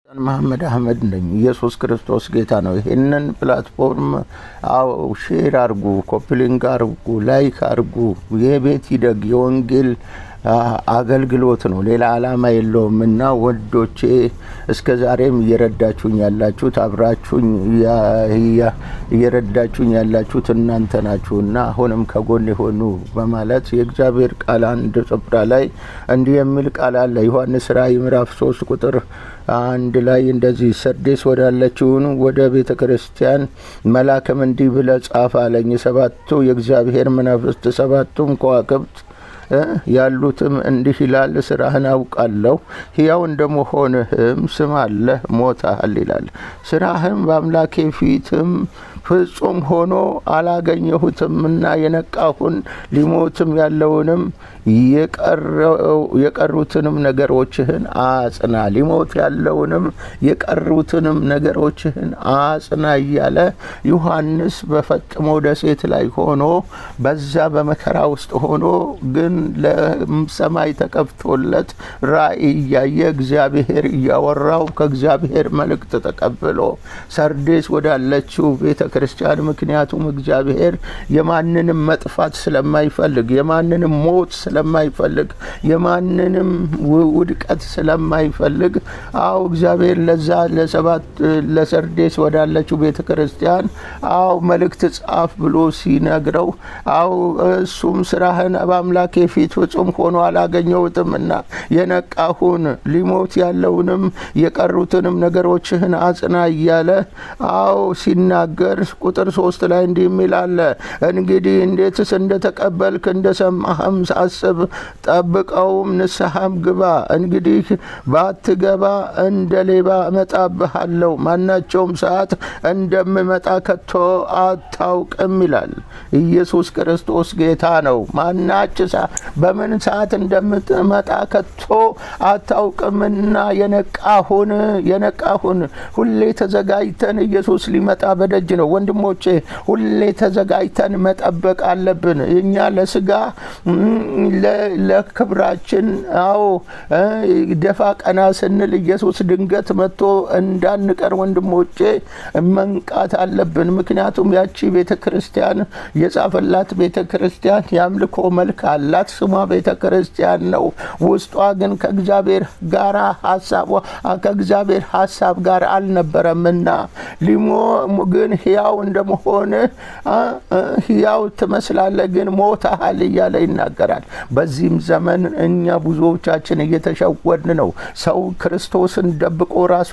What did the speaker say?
መሐመድ አህመድ ነኝ። ኢየሱስ ክርስቶስ ጌታ ነው። ይህንን platform አዎ share አርጉ፣ copy link አርጉ፣ like አርጉ። ይህ ቤት ይደግ። የወንጌል አገልግሎት ነው፣ ሌላ ዓላማ የለውም። እና ወዶቼ እስከ ዛሬም እየረዳችሁኝ ያላችሁት፣ አብራችሁኝ እየረዳችሁኝ ያላችሁት እናንተ ናችሁ እና አሁንም ከጎን የሆኑ በማለት የእግዚአብሔር ቃል አንድ ስፍራ ላይ እንዲህ የሚል ቃል አለ። ዮሐንስ ራእይ ምዕራፍ 3 ቁጥር 1 ላይ እንደዚህ፣ ሰርዴስ ወዳለችውን ወደ ቤተ ክርስቲያን መልአክም እንዲህ ብለህ ጻፍ አለኝ። ሰባቱ የእግዚአብሔር መናፍስት ሰባቱም ከዋክብት ያሉትም እንዲህ ይላል፣ ስራህን አውቃለሁ፣ ሕያው እንደመሆንህም ስም አለህ፣ ሞተሃል ይላል። ስራህም በአምላኬ ፊትም ፍጹም ሆኖ አላገኘሁትምና የነቃሁን፣ ሊሞትም ያለውንም የቀሩትንም ነገሮችህን አጽና፣ ሊሞት ያለውንም የቀሩትንም ነገሮችህን አጽና እያለ ዮሐንስ በፈጥሞ ደሴት ላይ ሆኖ፣ በዛ በመከራ ውስጥ ሆኖ ግን ለሰማይ ተከፍቶለት ራእይ እያየ፣ እግዚአብሔር እያወራው፣ ከእግዚአብሔር መልእክት ተቀብሎ ሰርዴስ ወዳለችው ቤተ ክርስቲያን፣ ምክንያቱም እግዚአብሔር የማንንም መጥፋት ስለማይፈልግ፣ የማንንም ሞት ስለማይፈልግ፣ የማንንም ውድቀት ስለማይፈልግ፣ አዎ እግዚአብሔር ለዛ ለሰባት ለሰርዴስ ወዳለችው ቤተ ክርስቲያን አዎ መልእክት ጻፍ ብሎ ሲነግረው፣ አዎ እሱም ስራህን በአምላኬ ፊት ፍጹም ሆኖ አላገኘሁትምና የነቃሁን፣ ሊሞት ያለውንም የቀሩትንም ነገሮችህን አጽና እያለ አዎ ሲናገር ቁጥር 3 ላይ እንዲህ የሚል አለ። እንግዲህ እንዴትስ እንደተቀበልክ እንደሰማህም አስብ፣ ጠብቀውም፣ ንስሐም ግባ። እንግዲህ ባትገባ እንደ ሌባ እመጣብሃለሁ፣ ማናቸውም ሰዓት እንደምመጣ ከቶ አታውቅም ይላል። ኢየሱስ ክርስቶስ ጌታ ነው። ማናች በምን ሰዓት እንደምትመጣ ከቶ አታውቅምና የነቃሁን፣ የነቃሁን። ሁሌ ተዘጋጅተን፣ ኢየሱስ ሊመጣ በደጅ ነው። ወንድሞቼ፣ ሁሌ ተዘጋጅተን መጠበቅ አለብን። እኛ ለስጋ ለክብራችን አዎ ደፋ ቀና ስንል ኢየሱስ ድንገት መጥቶ እንዳንቀር ወንድሞቼ መንቃት አለብን። ምክንያቱም ያቺ ቤተ ክርስቲያን፣ የጻፈላት ቤተ ክርስቲያን የአምልኮ መልክ አላት። ስሟ ቤተ ክርስቲያን ነው። ውስጧ ግን ከእግዚአብሔር ጋር ሀሳቧ ከእግዚአብሔር ሀሳብ ጋር አልነበረምና ሊሞ ግን ሕያው እንደመሆን ሕያው ትመስላለህ፣ ግን ሞተሃል እያለ ይናገራል። በዚህም ዘመን እኛ ብዙዎቻችን እየተሸወድን ነው። ሰው ክርስቶስን ደብቆ ራሱ